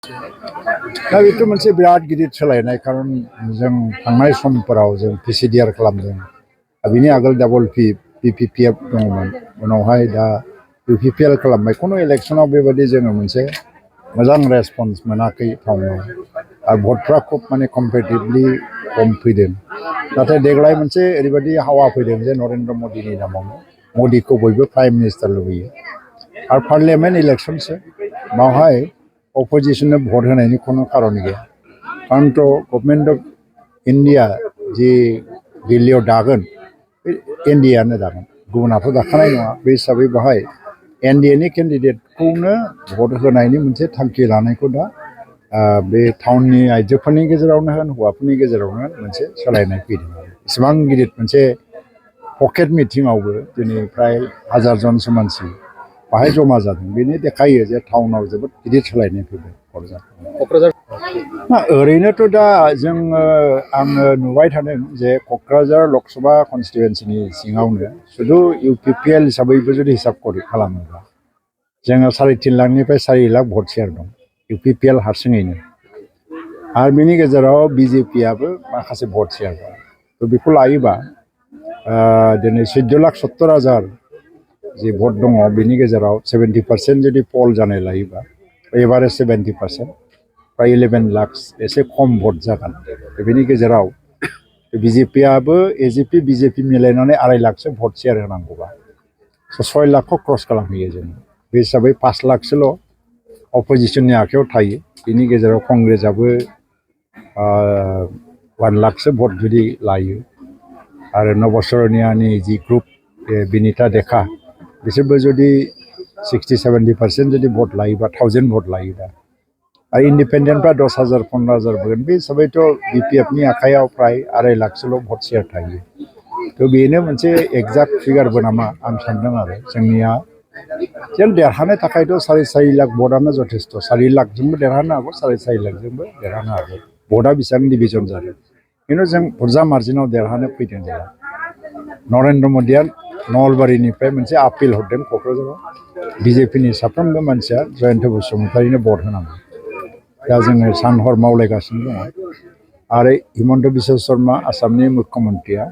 दा बेथ' मोनसे बिराद गिदिर सोलायनाय खारन जों थांनाय समफोराव जों पिसिडिआर खालामदों बिनि आगोल डाबल पिपिपिएफ दङमोन उनावहाय दा इउपिपिएल खालामबाय खुनु इलेक्सनाव बेबायदि जोङो मोनसे मोजां रेसपन्स मोनाखै टाउनाव आरो भटफ्रा खुब माने कम्पेटिभलि खम फैदों नाथाय देग्लाय मोनसे ओरैबायदि हावा फैदों जे नरेन्द्र मदिनि नामावनो मदिखौ बयबो प्राइम मिनिस्टार लुबैयो आरो पार्लियामेन्ट इलेक्सनसो बावहाय अपोजिशननो भट होनायनि खुनु खारन गैया खारनथ' गभर्नमेन्ट अफ इन्डिया जि दिल्लीयाव दागोन बे एनडिएआनो दागोन गुबुनाथ' दाखानाय नङा बे हिसाबै बाहाय एनडिएनि केन्डिडेटखौनो भट होनायनि मोनसे थांखि लानायखौ दा बे टाउननि आइजोफोरनि गेजेरावनो होन हौवाफोरनि गेजेरावनो मोनसे सोलायनाय फैदों इसेबां गिदिर मोनसे पकेट मिटिङावबो दिनै फ्राय 1000 जनसो मानसि बाहाय जमा जादों बेनो देखायो जे टाउनाव जोबोद गिदिर सोलायनाय फैदों क'क्राझार ओरैनोथ' दा आङो नुबाय थादों जे क'क्राझार लकसभा कनस्टिटुवेन्सिनि सिङावनो सुदु इउपिपिएल हिसाबैबो जुदि हिसाब खालामोब्ला जोङो 3.5 लाखनिफ्राय 4 लाख भट शेयार दं इउपिपिएल हारसिङैनो आरो बेनि गेजेराव बिजेपिआबो माखासे भट शेयार दं थ' बेखौ लायोबा दिनै 14,70,000 जि भट दङ बेनि गेजेराव 70% जुदि पल जानाय लायोबा एभारेज 70% फ्राय 11 लाख एसे खम भट जागोन बेनि गेजेराव बिजेपिआबो एजिपि बिजेपि मिलायनानै 2.5 लाखसो भट शेयार होनांगौबा 6 लाखखौ क्रस खालामहैयो जों बे हिसाबै 5 लाखसोल' अपोजिशननि आखायाव थायो बेनि गेजेराव कंग्रेसआबो 1 लाखसो भट जुदि लायो आरो नबसरनियानि जि ग्रुप बिनिता देखा बिसोरबो जुदि 60-70% जुदि भट लायोबा 1000 भट लायो दा आरो इन्डिपेन्डेन्टफ्रा 10,000 15,000 होगोन बे हिसाबैथ' बिपिएफनि आखायाव फ्राय 2.5 लाखसोल' भट शेयार थायो थ' बेनो मोनसे एक्जाक्ट फिगारबो नामा आं सानदों आरो जोंनिया जेन देरहानो थाखायथ' 4.5 लाख भटआनो जथेस्थ 4 लाखजोंबो देरहानो हागौ 4.5 लाखजोंबो देरहानो हागौ भटआ बेसेबां डिभिजन जादों खिन्थु जों बुरजा मार्जिनाव देरहानो फैदों जों नरेन्द्र मदिया नलबारिनिफ्राय मोनसे आपिल हरदों क'क्राझाराव बिजेपिनि साफ्रोमबो मानसिया जयन्त बसुमतारिनो भट होनांगौ दा जोङो सान हर मावलायगासिनो दङ आरो हिमन्त बिश्व शर्मा आसामनि मुख्यमन्त्रिया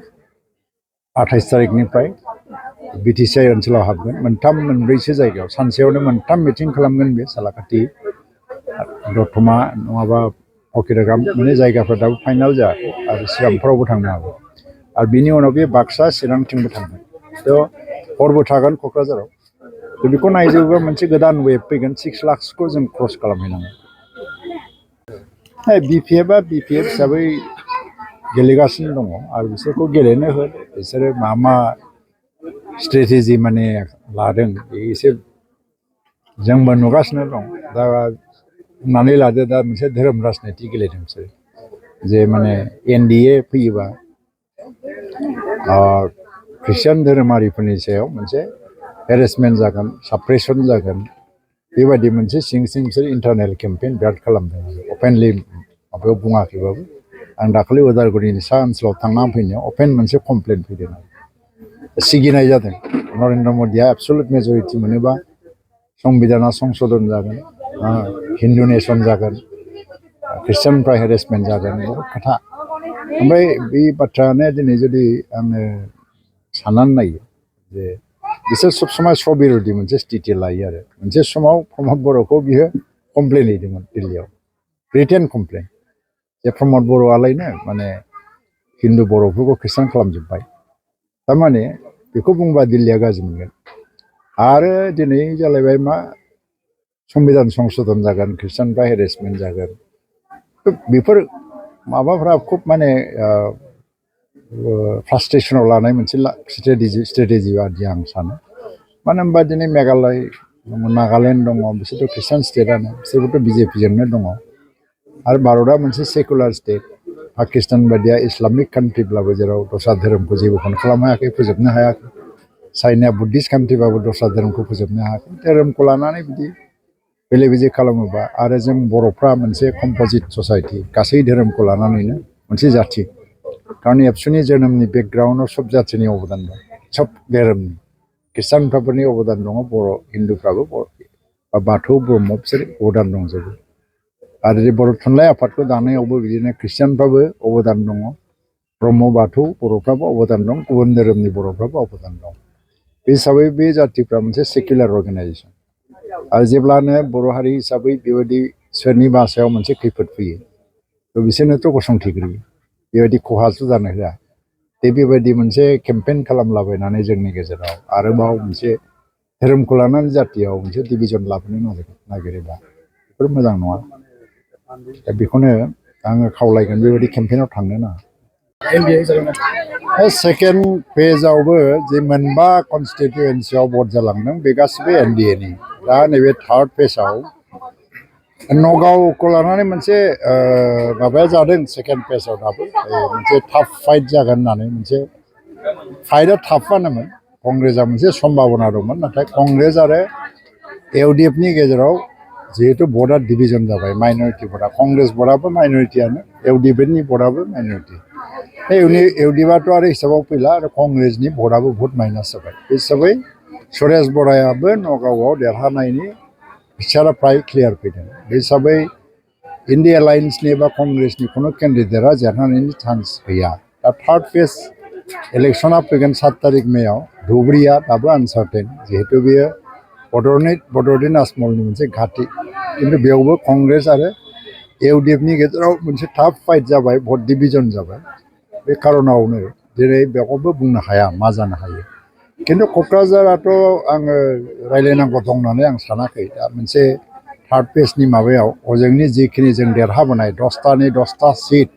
28 तारिखनिफ्राय बिटिसि ओनसोलाव हाबगोन 3-4 जायगायाव सानसेयावनो 3 मिटिं खालामगोन बे सालाकाथि दतमा नङाबा फकिरागाम माने जायगाफ्रा दाबो फाइनाल जायाखै आरो चिरांफोरावबो थांनो हागौ आरो बिनि उनाव बे बाक्सा चिरांथिंबो थांगोन थ' हरबो थागोन क'क्राझाराव थ' बेखौ नायजोबोबा मोनसे गोदान वेब फैगोन 6 लाखसोखौ जों क्रस खालामहैनांगोन बिपिएफआ बिपिएफ हिसाबै गेलेगासिनो दङ आरो बिसोरखौ गेलेनो हो बिसोरो मा स्ट्रेटेजि माने लादों एसे जोंबो नुगासिनो दं दा बुंनानै लादो दा मोनसे धोरोम राजनिति गेलेदों बिसोर जे माने एनडिए फैयोबा ख्रिस्टियान धोरोमारिफोरनि सायाव मोनसे हेरेसमेन्ट जागोन साप्रेसन जागोन बेबायदि मोनसे सिं बिसोर इन्टारनेल केम्पेइन बिराद खालामदों अपेनलि माबायाव बुङाखैबाबो आं दाखालि उदालगुरिनि सा ओनसोलाव थांनानै फैनायाव अपेन मोनसे कमप्लेन फैदों सिगिनाय जादों नरेन्द्र मदिया एबसुलुट मेजरिटि मोनोबा संबिधाना संशोधन जागोन हिन्दु नेसन जागोन ख्रिस्टियानफ्रा हेरेसमेन्ट जागोन बहुत खोथा ओमफ्राय बे बाथ्रायानो दिनै जुदि आङो साननानै नायो जे बिसोर सब समाय सबिर'दि मोनसे स्थिति लायो आरो मोनसे समाव प्रमद बर'खौ बियो कमप्लेन हैदोंमोन दिल्लीयाव रिटेन कमप्लेन जे प्रमद बर'आलायनो माने हिन्दु बर'फोरखौ ख्रिस्टान खालामजोब्बाय थारमाने बेखौ बुंबा दिल्लीया गाज्रि मोनगोन आरो दिनै जालायबाय मा संबिधान संशोधन जागोन ख्रिस्टानफ्रा हेरेसमेन्ट जागोन बेफोर माबाफ्रा खुब माने फ्रास्ट्रेसनाव लानाय मोनसे स्ट्रेटेजि बादि आं सानो मानो होनबा दिनै मेघालय दङ नागालेण्ड दङ बिसोरथ' ख्रिस्टान स्टेटआनो बिसोरबोथ' बिजेपिजोंनो दङ आरो भारतआ मोनसे सेकुलार स्टेट पाकिस्तान बायदिया इस्लामिक कान्ट्रिब्लाबो जेराव दस्रा धोरोमखौ जेबोखौनो खालामनो हायाखै फोजोबनो हायाखै चाइनाया बुद्धिस्ट कान्ट्रिबाबो दस्रा धोरोमखौ फोजोबनो हायाखै धोरोमखौ लानानै बिदि बेले बेजे खालामोबा आरो जों बर'फ्रा मोनसे कम्प'जिट ससाइटि गासै धोरोमखौ लानानैनो मोनसे जाथि खारन एबसुनि जोनोमनि बेकग्राउन्डआव सब जाथिनि अबदान दं सब धोरोमनि ख्रिस्टानफोरनि अबदान दङ बर' हिन्दुफ्राबो बाथौ ब्रह्म बिसोर अबदान दंजोबो आरो जे बर' थुनलाइ आफादखौ दानायावबो बिदिनो ख्रिस्टियानफ्राबो अबदान दङ ब्रह्म बाथौ बर'फ्राबो अबदान दं गुबुन धोरोमनि बर'फ्राबो अबदान दं बे हिसाबै बे जातिफ्रा मोनसे सेकुलार अर्गानाइजेसन आरो जेब्लानो बर' हारि हिसाबै बेबायदि सोरनिबा सायाव मोनसे खैफोद फैयो थ' बिसोरनोथ' गसंथिग्रोयो बेबायदि खहासो जानो होआ बेबायदि मोनसे केम्पेइन खालामलाबायनानै जोंनि गेजेराव आरोबाव मोनसे धोरोमखौ लानानै जातियाव मोनसे डिभिजन लाबोनो नागिरोबा बेफोर मोजां नङा दा बेखौनो आङो खावलायगोन बेबायदि केम्पेइनाव थांनो नाङा सेकेन्ड फेजआवबो जे मोनबा कनस्टिटुयेन्सियाव भट जालांदों बे गासिबो एनडिएनि दा नैबे थार्ड फेजआव नगावखौ लानानै मोनसे माबाया जादों सेकेन्ड फेजआव दाबो मोनसे टाफ फाइट जागोन होननानै मोनसे फाइटआ टाफानोमोन कंग्रेसआ मोनसे सम्भाबना दंमोन नाथाय कंग्रेस आरो इउडिएफनि गेजेराव जिहेतु भटआ डिभिजन जाबाय माइनरिटि भटआ कंग्रेस भटआबो माइनरिटियानो इउडिएफनि भटआबो माइनरिटि इउडिएफआथ' आरो हिसाबाव फैला आरो कंग्रेसनि भटआबो भट माइनास जाबाय बे हिसाबै सुरेश बरायाबो नगावआव देरहानायनि पिक्चारा फ्राय क्लियार फैदों बे हिसाबै इन्डिया एलायन्सनि बा कंग्रेसनि खुनु केन्डिडेटआ देरहानायनि चान्स गैया दा थार्ड फेज इलेक्सना फैगोन 7 तारिख मेआव धुबुरीया दाबो आनसार्टेन जिहेतु बेयो बड'लेण्ड आजमलनि मोनसे घाटि खिन्थु बेयावबो कंग्रेस आरो इउडिएफनि गेजेराव मोनसे टाफ फाइट जाबाय भट डिभिजन जाबाय बे खार'नावनो दिनै बेखौबो बुंनो हाया मा जानो हायो खिन्थु क'क्राझाराथ' आङो रायलायनांगौ दं होननानै आं सानाखै दा मोनसे थार्ड फेजनि माबायाव हजोंनि जिखिनि जों देरहाबोनाय 10तानि 10ता सिट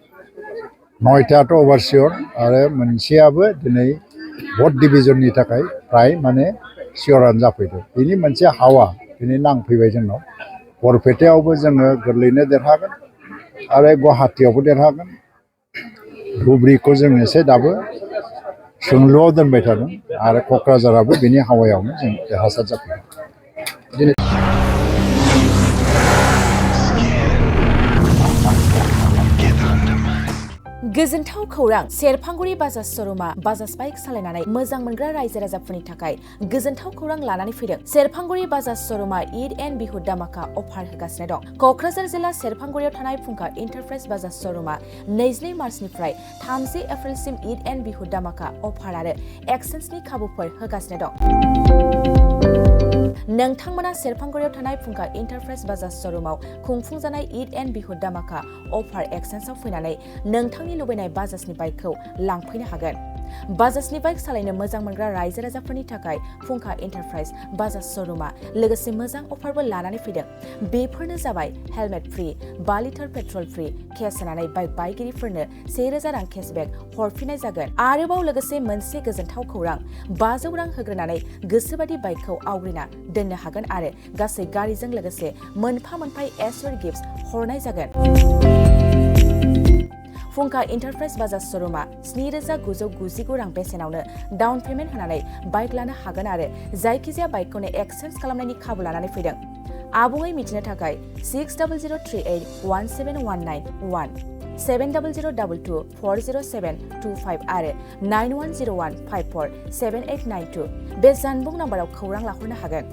9थायाथ' अभारसियर आरो मोनसेयाबो दिनै भट डिभिजननि थाखाय फ्राय माने सियरानो जाफैदों बेनि मोनसे हावा दिनै नांफैबाय जोंनाव बरपेटायावबो जोङो गोरलैनो देरहागोन आरो गुवाहाटियावबो देरहागोन धुबुरीखौ जों एसे दाबो सोंलुआव दोनबाय थादों आरो क'क्राझाराबो बेनि हावायावनो जों देरहासार जाफैदों दिनै गोजोनथाव खौरां सेरफांगुरि बाजाज श'रुमा बाजाज बाइक सालायनानै मोजां मोनग्रा रायजो राजाफोरनि थाखाय गोजोनथाव खौरां लानानै फैदों सेरफांगुरि बाजाज श'रुमा ईद एन्ड बिहु दामाका अफार होगासिनो दं क'क्राझार जिल्ला सेरफांगुरियाव थानाय फुंखा इन्टारप्राइज बाजाज श'रुमा 22 मार्चनिफ्राय 30 एप्रिलसिम ईद एन्ड बिहु दामाका अफार आरो एक्सेन्सनि खाबुफोर होगासिनो दं नोंथांमोना सेरफांगुरियाव थानाय फुंखा इन्टारप्राइज बाजाज श'रुमाव खुंफुंजानाय ईद एन्ड बिहु दामाका अफार एक्सेन्सआव फैनानै नोंथांनि लुबैनाय बाजाजनि बाइकखौ लांफैनो हागोन बाजाजनि बाइक सालायनो मोजां मोनग्रा रायजो राजाफोरनि थाखाय फुंखा इन्टारप्राइज बाजाज श'रुमा लोगोसे मोजां अफारबो लानानै फैदों बेफोरनो जाबाय helmet free 5 litre petrol free case होनानै बाइक बायगिरिफोरनो 1000 रां केसबेक हरफिननाय जागोन आरोबाव लोगोसे मोनसे गोजोनथाव खौरां 500 रां होग्रोनानै गोसोबादि बाइकखौ आवग्रिना दोननो हागोन आरो गासै गारिजों लोगोसे मोनफा एसर गिफ्ट्स हरनाय जागोन फुंखा इन्टारप्राइज बाजाज श'रुमा 7,999 रां बेसेनावनो डाउन पेमेन्ट होनानै बाइक लानो हागोन आरो जायखिजाया बाइकखौनो एक्सचेन्ज खालामनायनि खाबु लानानै फैदों आबुङै मिथिनो थाखाय 6003817191 7002240725 आरो 9101547892 बे जानबुं नाम्बाराव खौरां लाहरनो हागोन